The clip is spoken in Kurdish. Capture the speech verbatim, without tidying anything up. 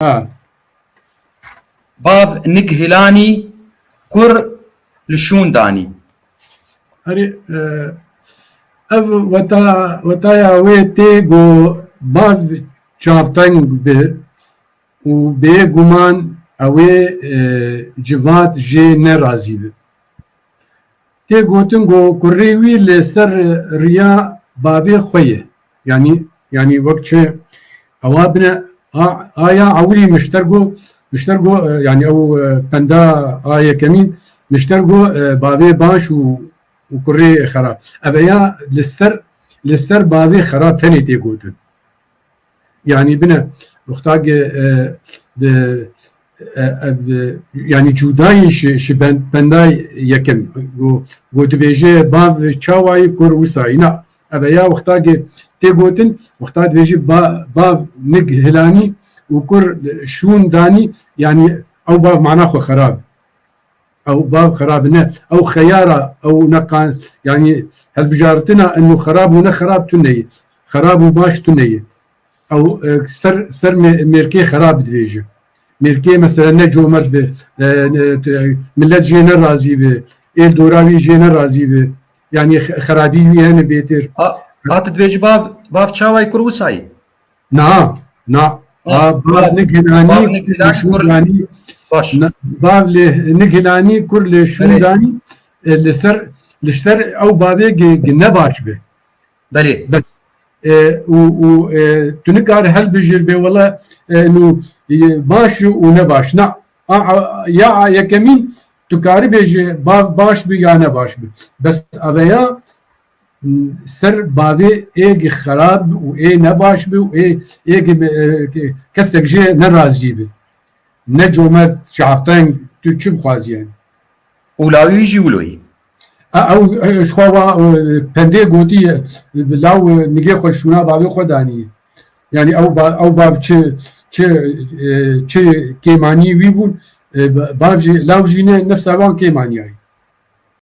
Ha. Bav nik hilanî, kur li şûn danî. Herî, e, ev weta, wetaya wê tê ku bav çavteng bi û bê guman ew ê, e, civat jê nerazî bi. Tê gotin ku kurê wî li ser riya bavê xwe ye. Yanî, yanî wek çi ewa bine a, aya ewilî mişter ku, mişter ku, e, yanî ew, e, penda a yekemîn mişter ku, e, bavê baş û, û kurê xerab. Ev ya li ser, li ser bavê xerab tenê tê gotin. Yanî bine, wexta ke, e, de, e, ev, e, yanî cudayî ji, ji ben-, benda yekem. Go, go dibêje bav çawayî kur wisayî. Na, ev ya wexta ke tê gotin, wexta dibêje ba-, bav nig hilanî û kur şûn danî, yanî ew bav mana xwe xerab. Ew bav xerab ne. Ew xeyara, ew neqan, yanî helbijartina eno xerab û ne xerab tune ye. Xerab û baş tune ye. Ew, e, ser, ser mê-, mêrkê xerab dibêje. Mêrkê mesela ne comert bi, e, ne, tu-, millet jê ne razî bi, êl dora wî jê ne razî bi. Yanî xe-, xerabî wî hene bêtir. A, a tu dibêjî bav, bav çawayî kur wisayî? Na, na. Ha, A, bav bav, nik hilanî, bav nik hilan, kur li şûn danî. Baş. Na, bav li nik hilanî, kur li şûn Belê. danî, e, li ser, li ser ew bavê gi, gi ne baş bi. Belê. Bes, e, û, û, e, tu nikare helbijêr bê wele, e, nu, e, baş û ne baş. Na, a, a, ya a yekemîn tu karî bêje bav baş bi ya ne baş bi. Bes aveya, m, ser bavê ê gi xerab û ê nebaş bi û ê, ê gi me-, e, ke-, kesek jê nerazî bi. Ne comert, çavteng, tu çi bixwazî yanî? Û lawî wî jî wilo yî. E, ew, e, ji xwe wa, e, pendê gotî, e, law, e, nigê xwe şûna bavê xwe danî. Yanî ew ba-, ew bav çi, çi, e, çi kêmanî wî bûn, e, ba-, bav jî, law jî ne nefsa wan kêmaniyayî.